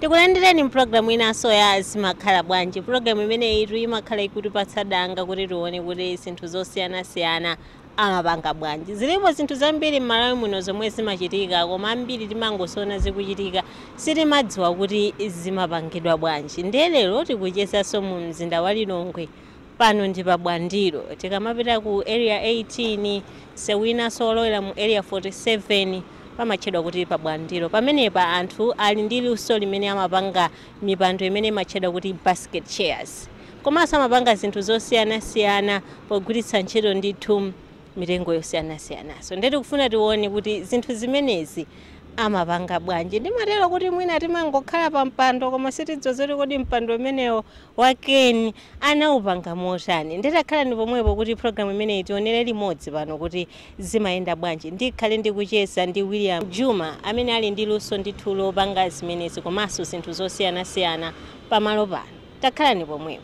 Tikulandireni mpulogalamu inanso ya Zimakhala Bwanji. Pulogalamu imeneyi imakhala ikutipatsa danga kuti tione kuti zinthu zosiyanasiyana amapanga bwanji. Zilipo zinthu zambiri m'Malawi muno zomwe zimachitika, koma ambiri timangoziona zikuchitika, sitimadziwa kuti zimapangidwa bwanji. Ndiye lero tikuchezanso mu mzinda wa Lilongwe, pano ndi pa Bwandilo. Tikamapita ku Area 18, sewinanso olowera mu Area 47, pamatchedwa kuti pa Bwandilo. Pamenepa anthu ali ndi luso limene amapanga mipando imene imatchedwa kuti basket chairs, komanso amapanga zinthu zosiyanasiyana pogwiritsa ntchito ndithu mitengo yosiyanasiyanaso. Ndiye tikufuna tione kuti zinthu zimenezi amapanga bwanji. Ndimatero kuti mwina timangokhala pa mpando, koma sitidziwa zoti kodi mpando umenewo wakeni anawupanga motani. Nditakhala ndi pomwepo kuti programu imeneyi tionere limodzi pano kuti zimayenda bwanji. Ndikhale ndikucheza ndi William Juma amene ali ndi luso ndithu lopanga zimenezi komanso zinthu zosiyanasiyana pamalo pano. Takhala ni pomwepo.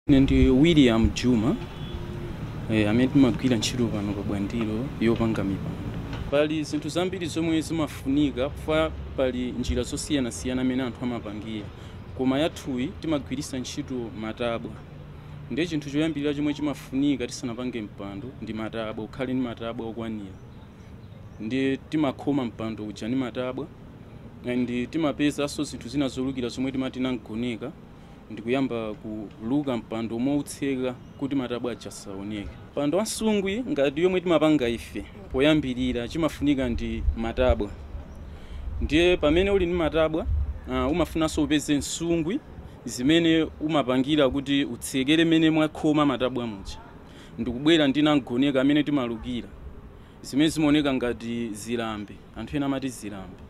Ine ndi William Juma, amene timagwira ntchito pano pa Bwandilo yopanga mipando. Pali zinthu zambiri zomwe zimafunika, kufa pali njira zosiyanasiyana amene anthu amapangira, koma yathuyi timagwiritsa ntchito matabwa. Ndiye chinthu choyambirira chomwe chimafunika tisanapange mpando ndi matabwa, ukhale ndi matabwa okwanira. Ndiye timakhoma mpando uja ndi matabwa, ndi timapezanso zinthu zina zolukira zomwe timati namgoneka, ndikuyamba kuluka mpando moutseka kuti matabwa aja asaoneke. Mpando wa nsungwi ngati yomwe timapanga ife poyambirira chimafunika ndi matabwa. Ndiye pamene uli ndi matabwa, umafunanso upeze nsungwi zimene umapangira kuti utsekere mene mwakhoma matabwa muja, ndikubwera ndi namgoneka amene timalukira zimene zimaoneka ngati zilambe, anthu ena amati zilambe.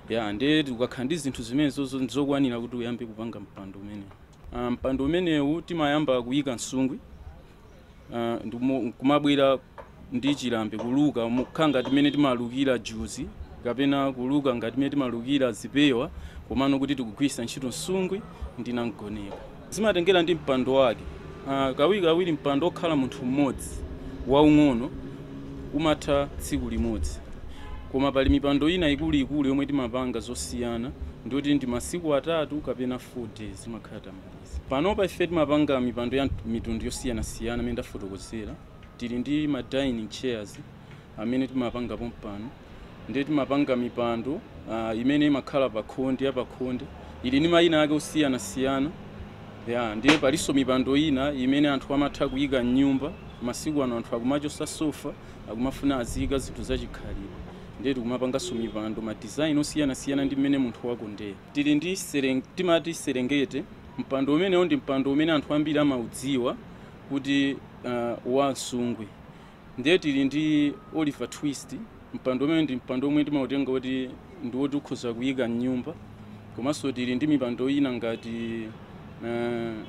Ya, ndiye ukakhala ndi zinthu zimenezo zokwanira kuti uyambe kupanga mpando umenewu. Mpando umenewu timayamba kuyika nsungwi, kumabwera ndi chilambe kuluka mukhala ngati mmene timalukira juzi kapena kuluka ngati mmene timalukira zipewa, komano kuti tikugwiritsa ntchito nsungwi ndi namgoneka. Zimatengera ndi mpando wake. Kawirikawiri mpando okhala munthu mmodzi waung'ono umatha tsiku limodzi, koma pali mipando ina ikuluikulu yomwe timapanga zosiyana, ndikuti ndi masiku 3 kapena 4 days imakhala tamaliza. Panopa ife timapanga mipando ya mitundu yosiyanasiyana amene ndafotokozera. Tili ndi ma dining chairs amene timapangapo mpano, ndiye timapanga mipando imene imakhala pakhonde ya pakhonde, ili ndi mayina ake osiyanasiyana. Ya, ndiye palinso mipando ina imene anthu amatha kuyika m'nyumba. Masiku ano anthu akumachosa sofa, akumafuna aziyika zinthu zachikhalidwe, ndiye tikumapanganso mipando ma design osiyanasiyana ndi mmene munthu wakondera. Tili ndi timati serengete. Mpando umenewo ndi mpando umene anthu ambiri amaudziwa kuti wa nsungwi. Ndiye tili ndi Oliver Twist. Mpando umene ndi mpando omwe timautenga kuti ndi woti ukhoza kuyika m'nyumba. Komanso tili ndi mipando ina ngati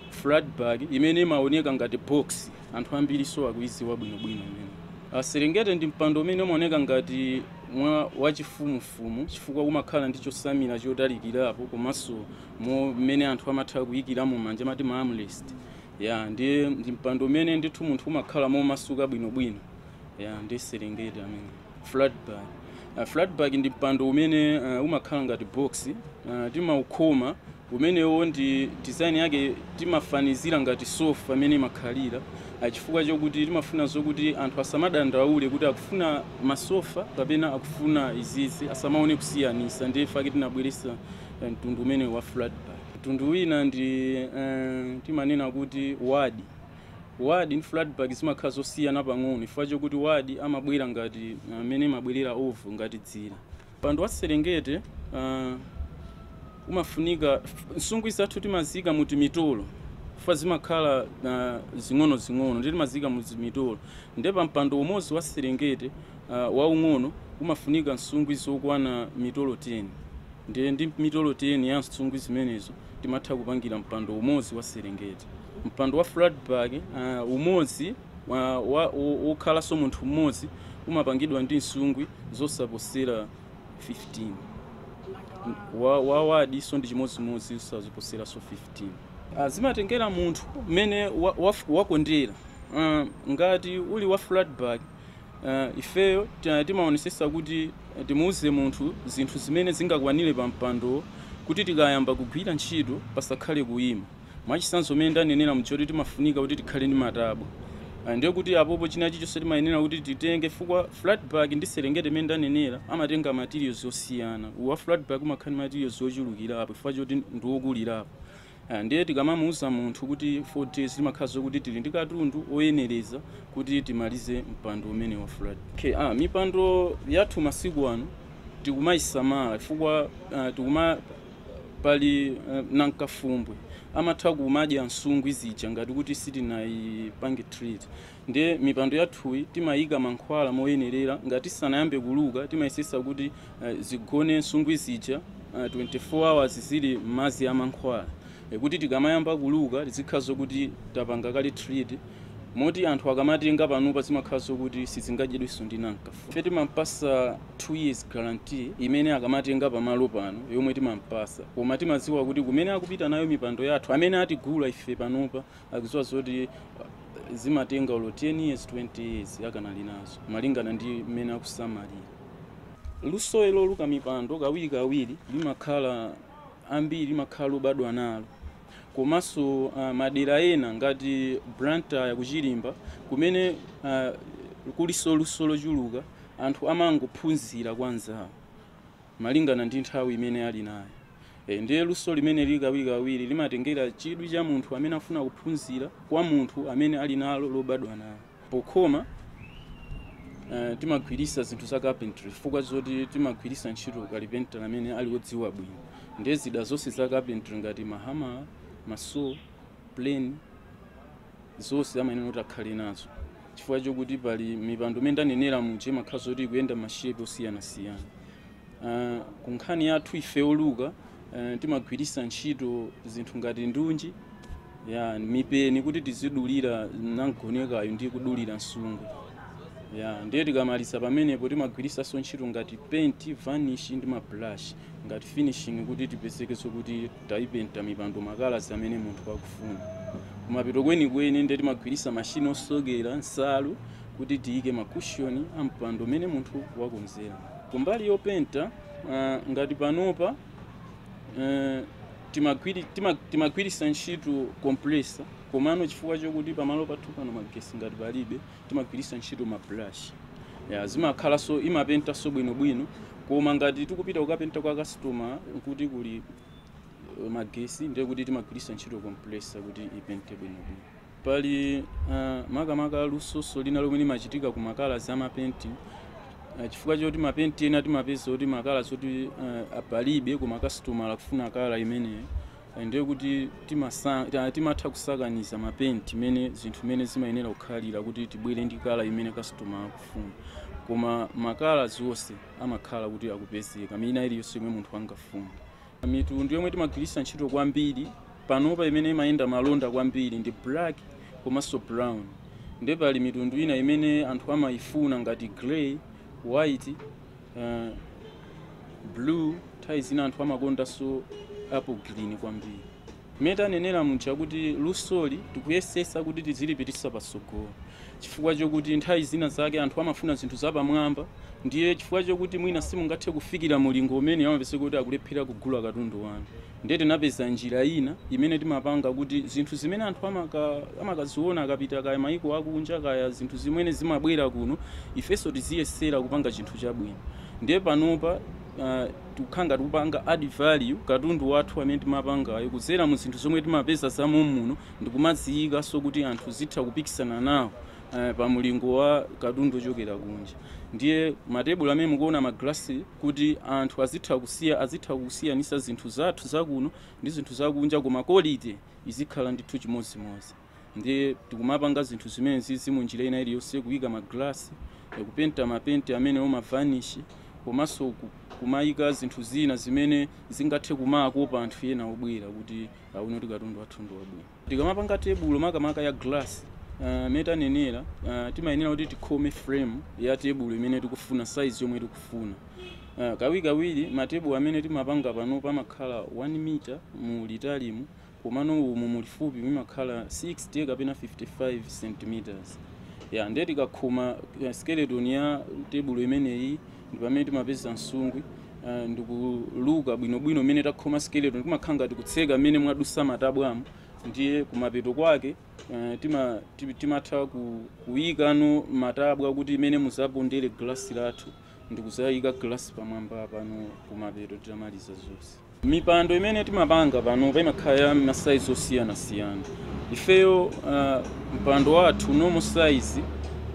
flatback imene imaoneka ngati box, anthu ambiri so akuidziwa bwinobwino imene. Serengete ndi mpando umene umaoneka ngati wachifumufumu chifukwa umakhala ndi chosamira chotalikirapo, komanso mmene anthu amatha kuyikiramo manja amati ma armrest. Ya, ndiye ndi mpando umene ndithu munthu umakhala momasuka bwinobwino. Ya, ndi serengete amene. Flatback. Flatback ndi mpando umene umakhala ngati box, timaukhoma umenewo ndi design yake timafanizira ngati sofa amene imakhalira, chifukwa chokuti timafuna zokuti anthu asamadandaule kuti akufuna masofa kapena akufuna izizi, asamaone kusiyanisa. Ndiye fake tinabweresa mtundu umene wa flatback. Mtundu wina ndi timanena kuti wadi. Wadi ndi flatback zimakhala zosiyana pang'ono chifukwa chokuti wadi amabwera ngati amene imabwerera ovu ngati dzira. Mpando wa serengete umafunika nsungwi zathu timaziyika mu timitolo, chifukwa zimakhala zing'ono-zing'ono, ndiye timaziyika mu timitolo. Ndiye pa mpando umodzi wa serengete waung'ono umafunika nsungwi zokwana mitolo 10. Ndiye ndi mitolo 10 ya nsungwi zimenezo timatha kupangira mpando umodzi wa serengete. Mpando wa flatback umodzi Wokhalanso munthu mmodzi umapangidwa ndi nsungwi zosaposera 15. Wa wadiso ndi chimodzimodzi, usaziposeranso 15. Zimatengera munthu mmene wakondera. Ngati uli wa flatback, ifeyo timaonesesa kuti timuuze munthu zinthu zimene zingakwanire pa mpando kuti tikayamba kugwira ntchito pasakhale kuyima. Mwachitsanzo, mmene ndanenera mchoti timafunika kuti tikhale ndi matabwa. Ndiye kuti apopo china chilichonse timayenera kuti titenge, fukwa flatback ndi serengeti imene ndanenera amatenga materials osiyana. Wa flatback umakhala ndi materials ochulukirapo chifukwa choti ndi wokulirapo. Ndiye tikamamuuza munthu kuti 4 days, timakhala zokuti tili ndi katundu oyenereza kuti timalize mpando umene wa flat. Okay, mipando yathu masiku ano tikumayisamala chifukwa tikuma pali nankafumbwe amatha kumadya nsungwi zija ngati kuti sitinayipange treat. Ndiye mipando yathuyi timayika mankhwala moyenerera. Ngati sanayambe kuluka, timayesesa kuti zigone nsungwi zija 24 hours zili m'madzi a mankhwala, kuti tikamayamba kuluka tizikhala zokuti tapanga kale treat, moti anthu akamatenga panopa zimakhala zokuti sizingadyedwenso ndi nankafumbwe. Ife timampasa 2 years guarantee imene akamatenga pamalo pano yomwe timampasa, koma timadziwa kuti kumene akupita nayo mipando yathu, amene atigula ife panopa akudziwa zoti zimatenga ulo 10 years, 20 years akanali nazo, malingana ndi mmene akusamalira. Luso ilo luka mipando kawirikawiri limakhala, ambiri limakhala lobadwa nalo, komanso madera ena ngati Blantyre, kuchilimba kumene kuliso luso lochuluka, anthu amangophunzira kwa anzawo malingana ndi nthawi imene ali nayo. Ndiye luso limene lili kawirikawiri limatengera chidwi cha munthu amene afuna kuphunzira kwa munthu amene ali nalo lobadwa nalo. Pokhoma timagwirisa zinthu za carpentry, chifukwa zoti timagwirisa ntchito kalipentala amene ali wodziwa bwino. Ndiye zida zonse za carpentry ngati ma hammer, ma saw, plane, zonse amayenera kuti akhale nazo, chifukwa chokuti pali mipando imene ndanenera muja imakhala zoti ikuyenda ma shape osiyanasiyana. Ku nkhani yathu ife oluka, timagwirisa ntchito zinthu ngati ndunji ya mipeni kuti tizidulira namgonekayo ndi kudulira nsungwi ya. Ndiye tikamaliza pamenepo timagwirisanso ntchito ngati paint, varnish ndi ma brush ngati finishing, kuti tipezekenso kuti tayipenta mipando ma colours amene munthu akufuna. Kumapeto kwenikweni ndiye timagwirisa mashini osokera nsalu kuti tiyike ma cushion a mpando umene munthu wakonzera. Kumbali yopenta, ngati panopa timagwirisa ntchito compressor, komano chifukwa chokuti pamalo pathu pano magesi ngati palibe, timagwirisa ntchito ma brush ya. Zimakhalanso imapentanso bwinobwino, koma ngati tikupita kukapenta kwa customer kuti kuli magesi, ndiye kuti timagwirisa ntchito compressor kuti ipente bwinobwino. Pali makamaka lusoso lina lomwe limachitika ku ma colours ama painting, chifukwa choti mapenti ena timapeza kuti ma colours oti palibe, koma customer akufuna colour imeneyo. Ndiye kuti timatha kusakaniza mapenti mene zinthu mene zimayenera kukhalira kuti tibwere ndi colour imene customer akufuna, koma ma colours onse amakhala kuti akupezeka mina iliyonse yomwe munthu angafune. Mitundu yomwe timagwiritsa ntchito kwambiri panopa imene imayenda malonda kwambiri ndi black komanso brown. Ndiye pali mitundu ina imene anthu amayifuna ngati grey, white, blue. Nthawi zina anthu amakondanso apple green kwambiri. Mmene tanenera muja kuti lusoli tikuyesesa kuti tizilipitisa patsogolo, chifukwa chokuti nthawi zina zake anthu amafuna zinthu zapamwamba. Ndiye chifukwa chokuti mwina simungathe kufikira mulingo umene amapeza kuti akulephera kugula katundu wanu, ndiye tinapeza njira ina imene timapanga kuti zinthu zimene anthu amakaziona akapita kaya maiko akunja, kaya zinthu zimene zimabwera kuno, ifenso tiziyesera kupanga chinthu chabwino. Ndiye panopa tikukhala tikupanga add value katundu wathu amene timapangayo kudzera mu zinthu zomwe timapeza zamomuno ndikumaziyikanso kuti anthu zitha kupikisana nawo pa mulingo wa katundu ochokera kunja. Ndiye matebulu amene mukuona, maglasi, kuti anthu azitha kusiyanisa zinthu zathu zakuno ndi zinthu zakunja, koma quality izikhala ndithu chimodzimodzi. Ndiye tikumapanga zinthu zimene zizi munjira ina iliyonse, kuyika maglasi, kupenta mapenti amene oma varnish, komanso kumayika zinthu zina zimene zingathe kumakopa anthu ena obwera kuti aone kuti katundu wathu ndi wabwino. Tikamapanga tebulo makamaka ya glass Metanenera timayenera kuti tikhome frame ya tebulo imene tikufuna, size yomwe tikufuna. Kawirikawiri matebulo amene timapanga pano pamakhala 1 meter mu litalimu, komano umu mulifupi mumakhala 60 kapena 55 centimeters. Ya ndiye tikakhoma skeleton ya tebulo imeneyi ndi pamene timapeza msungwi ndikuluka bwinobwino mmene takhoma skeleton, timakhala ngati kutseka mmene mwadusa matabwamo. Ndiye kumapeto kwake timatha kuyikano matabwa kuti imene muzapondere glasi lathu ndikuzayika glasi pamwamba pano kumapeto titamaliza zonse. Mipando imene timapanga pano imakhala ya masaizi osiyanasiyana. Ifeyo mpando wathu normal size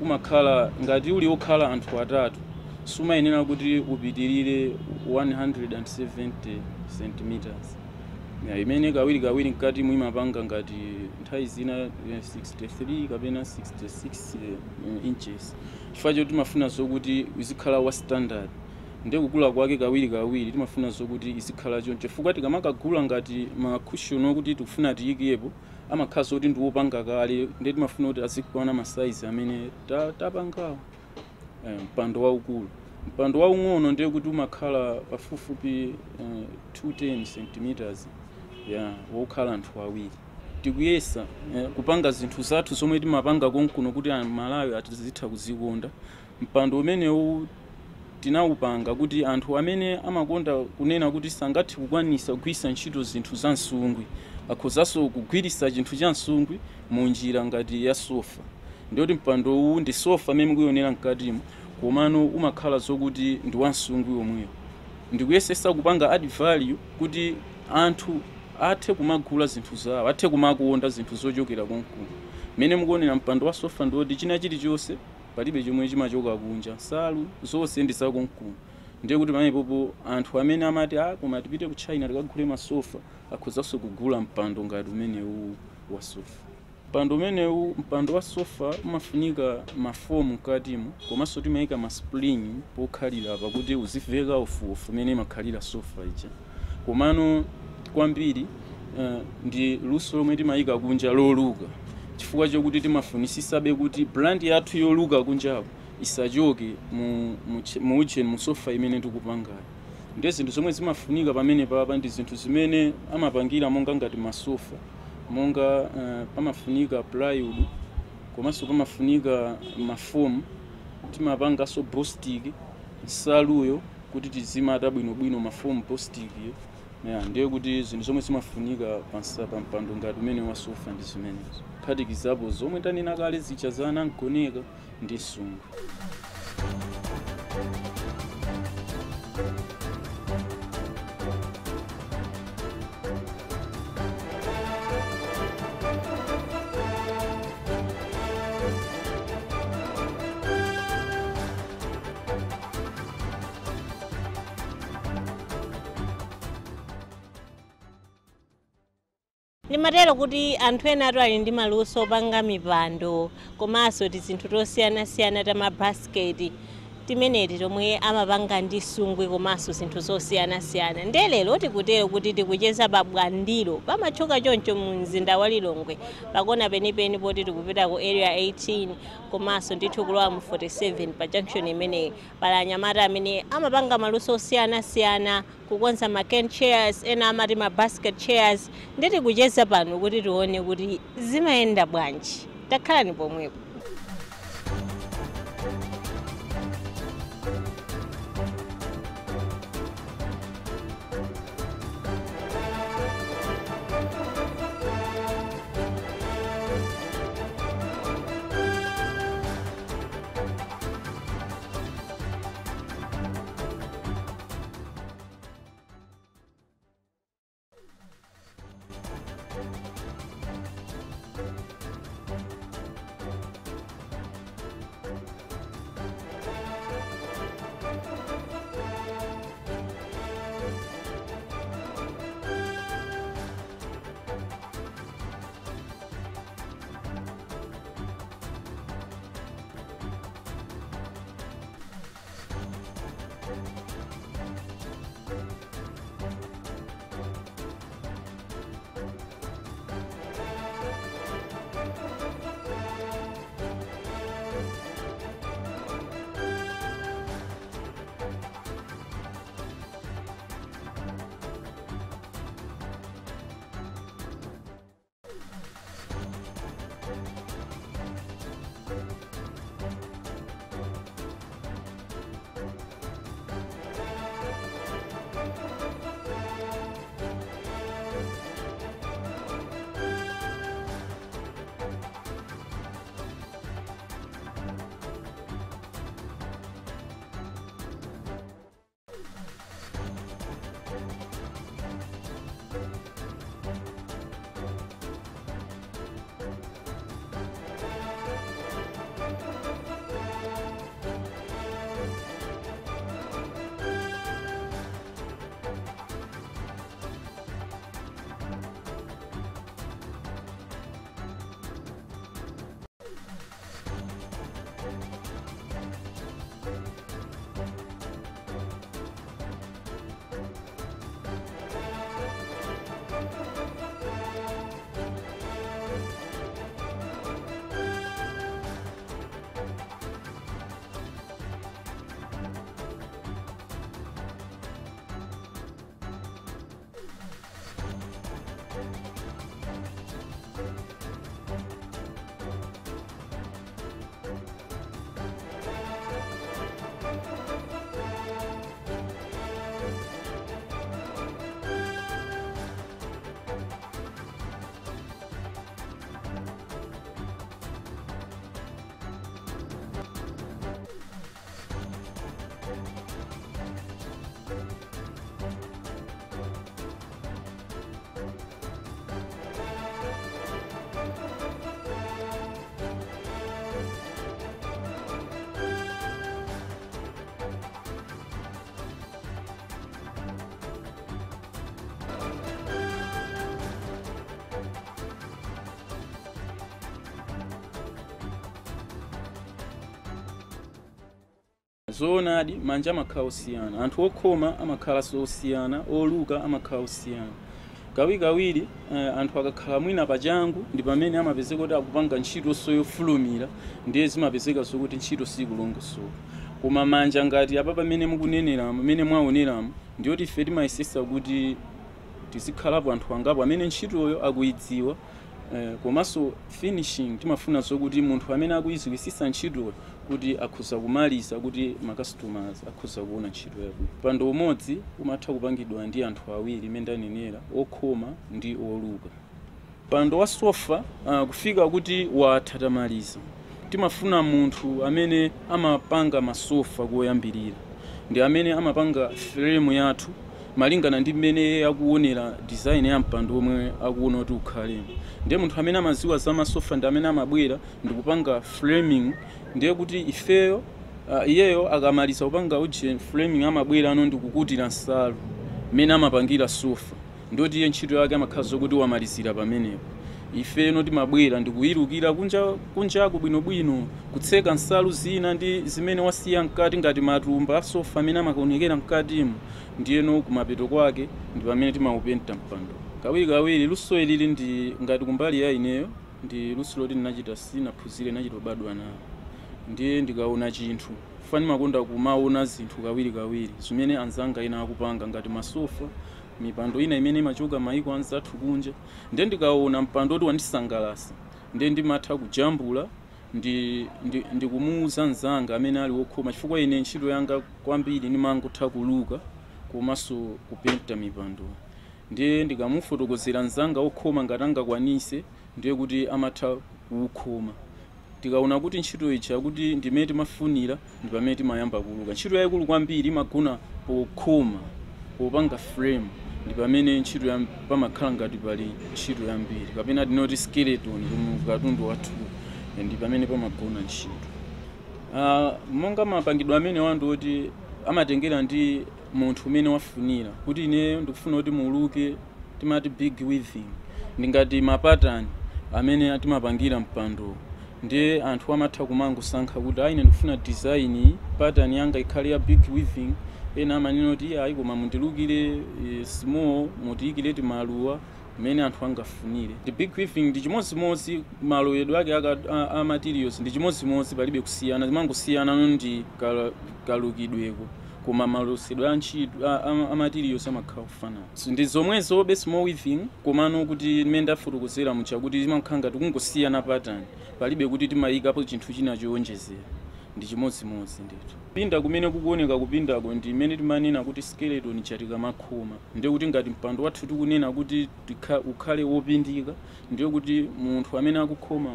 umakhala ngati uli wokhala anthu atatu, sumayenera kuti upitirire 170 centimeters. Ya, imene kawirikawiri mkati mwimapanga ngati nthawi zina 63 kapena 66 inches, chifukwa choti timafuna zokuti izikhala wa standard. Ndiye kukula kwake kawirikawiri timafuna zokuti izikhala choncho, chifukwa tikamakagula ngati ma cushion okuti tikufuna tiyikepo amakhala zoti ndiwopanga kale, ndiye timafuna kuti azikwana ma size amene tapangawo. Mpando waukulu, mpando waung'ono ndiye kuti umakhala pafupifupi 210 centimeters, ya wokhala anthu awiri. Tikuyesa kupanga zinthu zathu zomwe timapanga konkuno kuti Amalawi atizitha kuzikonda. Mpando umenewu tinawupanga kuti anthu amene amakonda kunena kuti sangathe kukwanisa kugwiritsa ntchito zinthu za msungwi akhozanso kugwiritsa chinthu cha msungwi mu njira ngati ya sofa. Ndiye kuti mpando uwu ndi sofa amene mukuyionera mkatimo, komano umakhala zokuti ndi wa msungwi omweyo. Ndikuyesesa kupanga add value kuti anthu athe kumagula zinthu zawo, athe kumakonda zinthu zochokera konkuno. Mmene mukuonera mpando wa sofa ndiwoti china chilichonse palibe chomwe chimachoka kunja, nsalu zonse ndi zakonkuno. Ndiye kuti pamenepopo anthu amene amati koma tipite ku China tikagule masofa akhozanso kugula mpando ngati umenewu wa sofa. Mpando umenewu, mpando wa sofa umafunika mafomu mkatimo, komanso timayika ma spring pokhalira pakuti uziveka ufuofu umene imakhalira sofa ija. Komano kwambiri ndi luso lomwe timayika kunja loluka, chifukwa chokuti timafunisisabe kuti brand yathu yoluka kunjapo isachoke mu sofa imene tikupangayo. Ndiye zinthu zomwe zimafunika pamene papa ndi zinthu zimene amapangira monga ngati masofa, monga pamafunika plywood, komanso pamafunika mafomu, timapanganso bostik nsaluyo kuti tizimata bwinobwino mafomu bostik iyo. Ya, ndiye kuti zinthu zomwe zimafunika pa mpando ngati umene wa sofa ndi zimenezo, kuphatikizapo zomwe tanena kale zija za anamgoneka ndi msungwi. Ndimatero kuti anthu ena atu ali ndi maluso opanga mipando komanso tizinthu tosiyanasiyana ta mabasiketi timeneti tomwe amapanga ndi sungwi komanso zinthu zosiyanasiyana. Ndiye lero tikutero kuti tikucheza pa Bwandilo pamatchuka choncho mu mzinda wa Lilongwe, pakona penipeni poti tikupita ku area 18 komanso ndithu kulowa mu 47 pa junction imeneyi. Pali anyamata amene amapanga maluso osiyanasiyana kukonza ma cane chairs, ena amati ma basket chairs. Ndiye tikucheza pano kuti tione kuti zimayenda bwanji. Takhalani pomwepo. Zoonadi, manja amakhala osiyana, anthu okhoma amakhalanso osiyana, oluka amakhala osiyana. Kawirikawiri anthu akakhala mwina pachangu ndi pamene amapezeka kuti akupanga ntchito yofulumira, ndiye zimapezeka zokuti ntchito sikulongosoka. Koma manja ngati apa pamene mukuneneramo, pamene mwaoneramo, ndiyoti ife timayesesa kuti tizikhalapo anthu angapo amene ntchitoyo akuidziwa. Komanso finishing timafuna zokuti munthu amene akuiziwisisa ntchitoyo kuti akhoza kumaliza, kuti ma customers akhoza kuona ntchito yabwino. Mpando umodzi umatha kupangidwa ndi anthu awiri, imene ndanenera, okhoma ndi oluka. Mpando wa sofa kufika kuti watha, tamaliza, timafuna munthu amene amapanga masofa koyambirira ndi amene amapanga frame yathu malingana ndi mmene akuonera design ya mpando omwe akuona kuti ukhalemo. Ndiye munthu amene amaziwa za masofa ndi amene amabwera ndikupanga framing. Ndiye kuti ifeyo, iyeyo akamaliza kupanga uje framing, amabwera ano ndikukutira nsalu mmene amapangira sofa. Ndoti iye ntchito yake amakhala zokuti wamalizira pamenepo. Ifeno timabwera ndikuyilukira kunja kunjaku bwinobwino, kutseka nsalu zina ndi zimene wasiya mkati ngati matumba asofa amene amakaonekera mkatimo. Ndiyeno kumapeto kwake ndi pamene timaupenta mpando. Kawirikawiri luso ilili ndi ngati kumbali ya ineyo ndi luso loti ndinachita, sinaphunzire, nachita kubadwa nawo. Ndiye ndikaona chinthu fani, makonda kumaona zinthu kawirikawiri zimene anzanga ena akupanga ngati masofa, mipando ina imene imachoka maiko anzathu kunja. Ndiye ndikaona mpando oti wandisangalasa, ndiye ndimatha kujambula ndikumuuza mnzanga amene ali wokhoma, chifukwa ine ntchito yanga kwambiri ndimangotha kuluka komanso kupenta mipando. Ndiye ndikamufotokozera mnzanga wokhoma, ngati angakwanise, ndiye kuti amatha kuukhoma. Tikaona kuti ntchito ija kuti ndimene timafunira, ndi pamene timayamba kuluka. Ntchito yayikulu kwambiri imagona pokhoma, popanga frame, ndi pamene ntchito ya pamakhala ngati pali ntchito yambiri, kapena tinoti skeleton katundu wathu, ndi pamene pamagona ntchito. Monga mapangidwe amene wandu oti amatengera ndi munthu umene wafunira kuti ineyo ndikufuna kuti muluke, timati big weaving, ndingati mapatani amene timapangira mpando. Ndiye anthu amatha kumangosankha kuti ayi, ine ndikufuna design, pattern yanga ikhale ya big weaving. Ena amanena kuti ayi, koma mundilukire small, mutiyikire timaluwa, mmene anthu angafunire. The big weaving ndi chimodzimodzi, malowedwe ake a materials ndi chimodzimodzi, palibe kusiyana, zimangosiyana no ndi kalukidweko, koma malosedwe a ntchito a materials amakhala kufanana. So, ndi zomwezo be small weaving, komano kuti mmene ndafotokozera mucha kuti zimakhala ngati kungosiyana pattern, palibe kuti timayikapo chinthu china chowonjezera, ndi chimodzimodzi ndithu. Kupinda kumene kukuoneka kupindako ndi imene timanena kuti skeleton chatikamakhoma. Ndiye kuti ngati mpando wathu tikunena kuti ukhale wopindika, ndiye kuti munthu amene akukhoma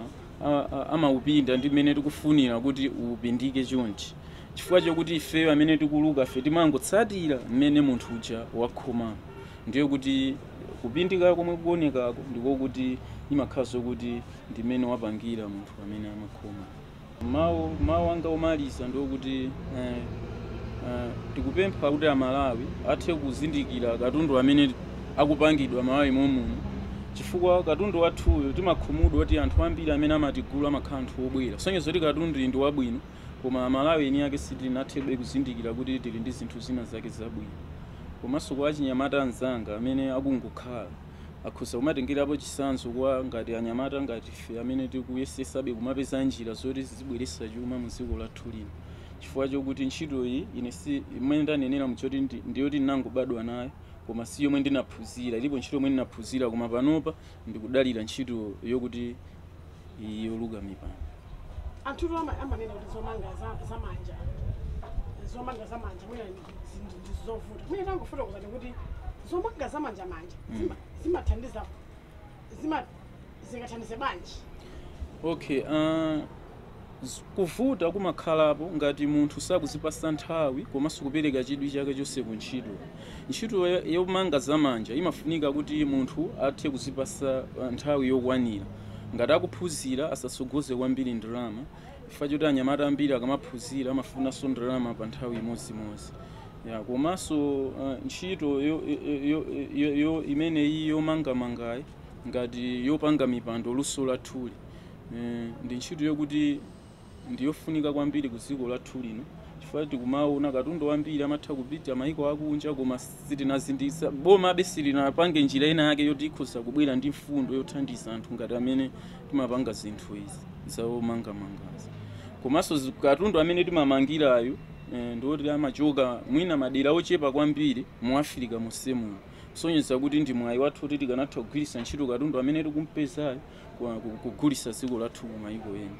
amaupinda ndi mmene tikufunira kuti upindike chonchi, chifukwa chokuti ifeyo amene tikuluka fe timangotsatira mmene munthu uja wakhoma. Ndiye kuti kupindika komwe kuonekako ndikokuti imakhala zokuti ndimene wapangira munthu amene amakhoma. Mawu anga omaliza ndiokuti tikupempha kuti Amalawi athe kuzindikira katundu amene akupangidwa Malawi momuno, chifukwa katundu wathuyo timakhumudwa kuti anthu ambiri amene amatigula amakhala anthu obwera, sonyezo kuti katundu ndi wabwino, koma Amalawi eni ake sitinathebe kuzindikira kuti tili ndi zinthu zina zake zabwino. Komanso kwa achinyamata anzanga amene akungokhala, akhoza kumatengerapo chitsanzo kwa ngati anyamata ngati ife amene tikuyesesabe kumapeza njira zoti zizibweretsa chuma mu dziko lathu lino, chifukwa chokuti ntchito iyi ine si imene ndanenera muchoti ndiyoti ndinangobadwa nayo, koma si yomwe ndinaphunzira. Ilipo ntchito yomwe ndinaphunzira, koma panopa ndikudalira ntchito yokuti yoluka mipando. Anthutu amanena kuti zomanga zamanja, zomanga zamanja mwina ndi zovuta. Mwina tangofotokozani kuti zomanga zamanja manja zimathandiza, zingathandize bwanji? Okay, kuvuta kumakhalapo ngati munthu sakuzipasa nthawi komanso kupereka chidwi chake chonse ku ntchito. Ntchito yomanga zamanja imafunika kuti munthu athe kuzipasa nthawi yokwanira. Ngati akuphunzira, asasogoze kwambiri ndalama, chifukwa choti anyamata ambiri akamaphunzira amafunanso ndalama pa nthawi imodzimodzi ya. Komanso ntchito yo imeneyi yomangamangayi, ngati yopanga mipando, luso lathuli, ndi ntchito yokuti ndiyofunika kwambiri ku dziko lathu lino, chifukwa Chifukwa tikumaona katundu wambiri amatha kupita maiko akunja, koma sitinazindisa boma abe silinapange njira ina yake yoti ikhoza kubwera ndi mfundo yothandiza anthu ngati amene timapanga zinthu izi zomangamangazi. Komanso katundu amene timamangirayo ndiwoti amachoka mwina madera ochepa kwambiri mu Africa monsemuno, kusonyeza kuti ndi mwayi wathu kuti tikanatha kugwiritsa ntchito katundu amene tikumpezayo kugulitsa dziko lathu ku mayiko ena.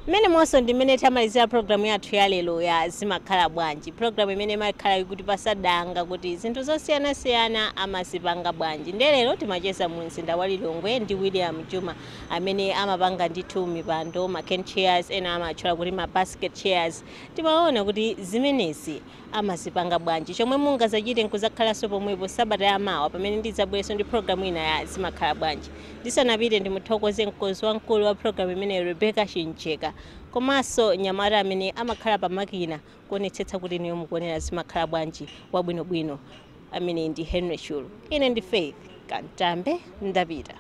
Mmene monso ndimene tamalizira programu yathu ya lero ya Zimakhala Bwanji, programu imene imakhala ikuti pasadanga kuti zinthu zosiyanasiyana amazipanga bwanji. Nde lero timacheza mu mzinda wa Lilongwe ndi William Juma amene amapanga ndithu mipando, ma cane chairs, ena amatchula kuti ma basket chairs. Timaona kuti zimenezi amazipanga bwanji. Chomwe mungazachite nkuzakhalanso pomwepo sabata yamawa pamene ndidzabwereso ndi programu ina ya Zimakhala Bwanji. Ndisanapite ndimuthokoze mkonzi wamkulu wa programu imeneyi Rebecca Chincheka, komanso nyamata amene amakhala pamakina kuonetsetsa kuti niyo mukuonera Zimakhala Bwanji wabwinobwino amene ndi Henry Chulu. Ine ndi Faith Kantambe, ndapita.